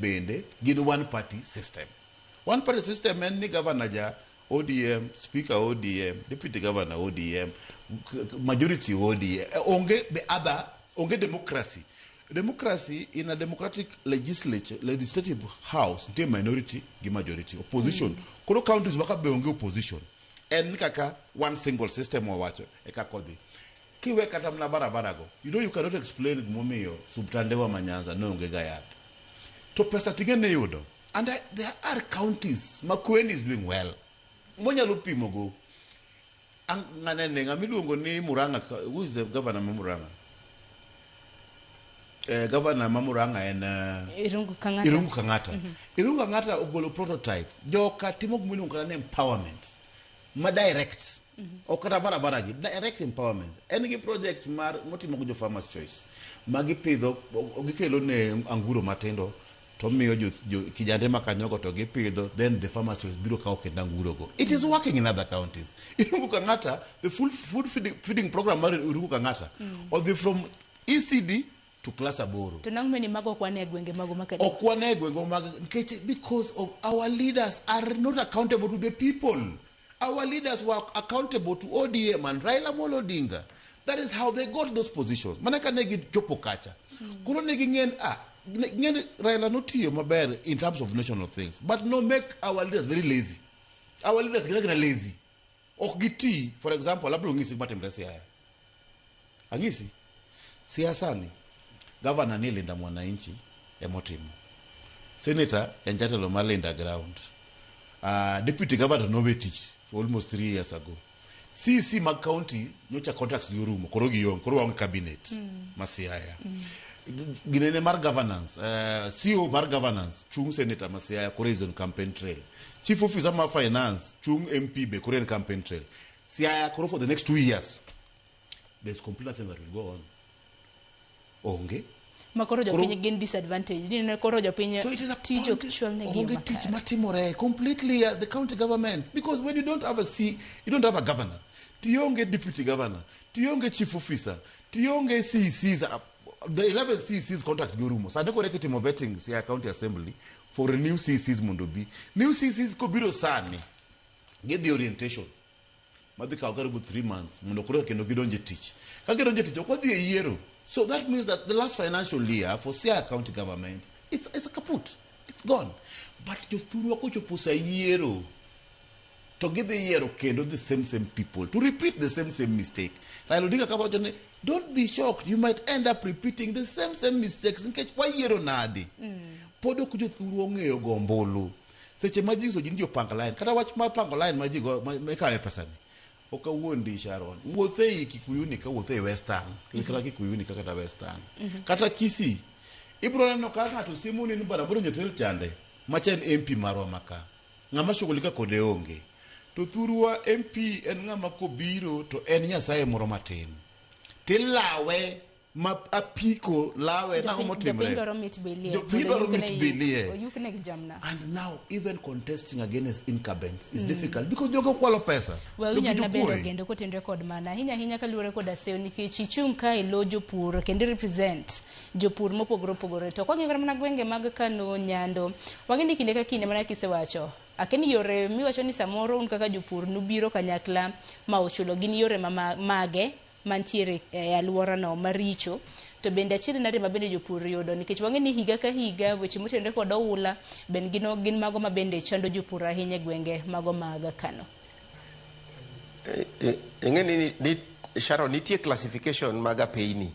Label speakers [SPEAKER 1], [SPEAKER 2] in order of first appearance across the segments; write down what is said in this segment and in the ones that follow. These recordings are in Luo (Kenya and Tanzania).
[SPEAKER 1] bende gin one party system. One party system en ni governor ja ODM, speaker ODM, deputy governor ODM, majority ODM. Onge the other, onge democracy. Democracy in a democratic legislature, legislative house, nitie minority gi majority, opposition. Koro counties waka be onge opposition. En kaka one single system wawacho e kaka odhi. Kiwe kata mana barabara go, you cannot explain gimomiyo subtandewa ma Nyanza ne onge ga yath. To pesa ting'e ni yudo. And there are counties Makueni is doing well. Monyalo pimo go. Ng'anene ng'ama iluongo ni Murang'a, who is the governor ma Murang'a? Governor ma Murang'a en
[SPEAKER 2] Irungu Kang'ata.
[SPEAKER 1] Irungu Kang'ata. Irungu Kang'ata ogolo prototype. Joka timo gima iluongo kata ni empowerment. Ma direct. Ok kata barabara gi. Direct empowerment. En gi project mar motimo gi jo Farmers Choice. Ma gipidho, gikelo ne anguro matindo to miyo jo kijande ma kanyogo to gipidho, then the Farmers Choice biro kawo kendo anguro go. It is working in other counties. Irungu Kang'ata, the full food feeding program mar Irungu Kang'ata, odhi from ECD to class 8.
[SPEAKER 2] To nang'o ni mago ok wane e gwenge mago ma Kadiwa?
[SPEAKER 1] Ok wane e gwenge mag nikech because of our leaders are not accountable to the people. Our leaders were accountable to ODM and Raila Amolo Odinga. That is how they got those positions. Mana ka ne gichopo kacha. Koro ne ging'en ng'en Raila notiyo maber in terms of national things, but no make our leaders very lazy. Our leaders gin agina lazy. Ok giti, for example, abiro ng'isi gima timre Siaya. Ang'isi. Siasa ni, governor ni Linda Mwananchi emotimo. Senator en jatelo mar Linda Ground. Deputy governor nowe tich for almost 3 years ago. CC mag county nyocha contracts gi orumo, koro gionge, koro waonge cabinet ma Siaya. Ginene mar governance, CEO mar governance chung senator ma Siaya, koro is on campaign trail. Chief officer mar finance chung MP be koro en campaign trail. Siaya koro for the next 2 years there's complete nothing that will go on. Onge.
[SPEAKER 2] Ma koro jopiny gin disadvantage ni koro jopiny
[SPEAKER 1] So it is a
[SPEAKER 2] tij ok chwal negi
[SPEAKER 1] onge tich matimore completely the county government, because when you don't have a C, you don't have a governor, tionge deputy governor, tionge chief officer, tionge CECs, the 11 CECs contract gi orumo. Sani koro eka itimo vetting Siaya County Assembly for new CECs mondo bi. New CECs kobiro sani gidhi orientation madhi kawo karibu 3 months mondo koro kendo gidonje tich. Ka gidonje tich ok wadhi e yiero. So that means that the last financial year for Siaya County government, it's a kaput, it's gone. But jothurwa kochopo sa yiero to gidhi yiero kendo the same same people to repeat the same same mistake. Raila Odinga kaka wacho ni, don't be shocked, you might end up repeating the same same mistakes nikech wayiero nadi. Pod ok jothurwa ong'eyo go ombulu. Seche ma ji nyiso ji ni ji opang line, kata wach mar pango line ma ji go ma ikawe pesa ni ok awuondi. Sharon, wuoth ei Kikuyuni ka, wuoth ei Western kata Kikuyuni ka, kata Western kata Kisii, ibiro neno ka ng'ato siemoni ni bana biro nyotel chande macha en MP marwa maka ng'ama shughulika kode onge. To thurwa MP en ng'ama kobiro to en nyasaye moro matin tilawe ma apiko lawe nang'o
[SPEAKER 2] Jopiny
[SPEAKER 1] motimre.
[SPEAKER 2] Dwaro mit bilie.
[SPEAKER 1] Jopiny dwaro mit bilie.
[SPEAKER 2] Oyuknegi jamna.
[SPEAKER 1] And now even contesting against incumbents is difficult because jogo kwalo pesa.
[SPEAKER 2] We
[SPEAKER 1] Jogi
[SPEAKER 2] winjo na bende
[SPEAKER 1] jokuoye.
[SPEAKER 2] Ogendo kotenre kod mana ahinya ahinya kaluwore kod aseyo nikech ichung' ka e lo jopur kendo represent jopur mopogore opogore. To kwang'iyo kata mana gwenge mag Kano, Nyando, wang'e ni kinde ka kinde mana kisewacho akia ni yore miwacho ni samoro un kaka jopur nubiro kanyakla ma uchulo gin yore ma mage mantiere e alworano maricho. To bende achiel nade ma bende jopur yudo, nikech wang'e ni higa ka higa weche motenore kod oula ben gin mago ma bende chando jopur ahinya e gwenge mago mag Kano.
[SPEAKER 3] Ing'e ni Sharon, nitie classification mag apeyni.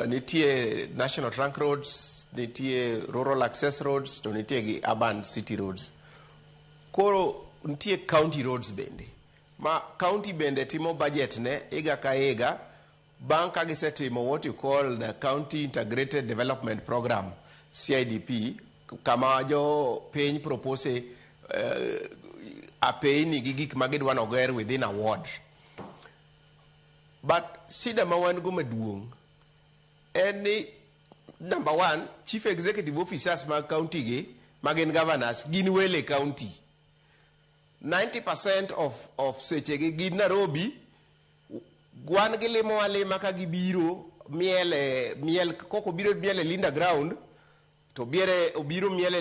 [SPEAKER 3] Nitie national trunk roads, nitie rural access roads, to nitie gi urban city roads. Koro nitie county roads bende ma county bende timo budget ne higa ka higa bang' ka gisetimo what you call the County Integrated Development Program, CIDP, kama jo piny propose apeyni gi gik ma gidwa noger within a ward. But shida ma wan go maduong' en ni number one, chief executive officers mag county gi ma gin governors gin wele county. 90% of sechegi gin Nairobi. Wan gilimo alima ka gibiro miel e miel koko biro miel e Linda Ground. To biere obiro miele.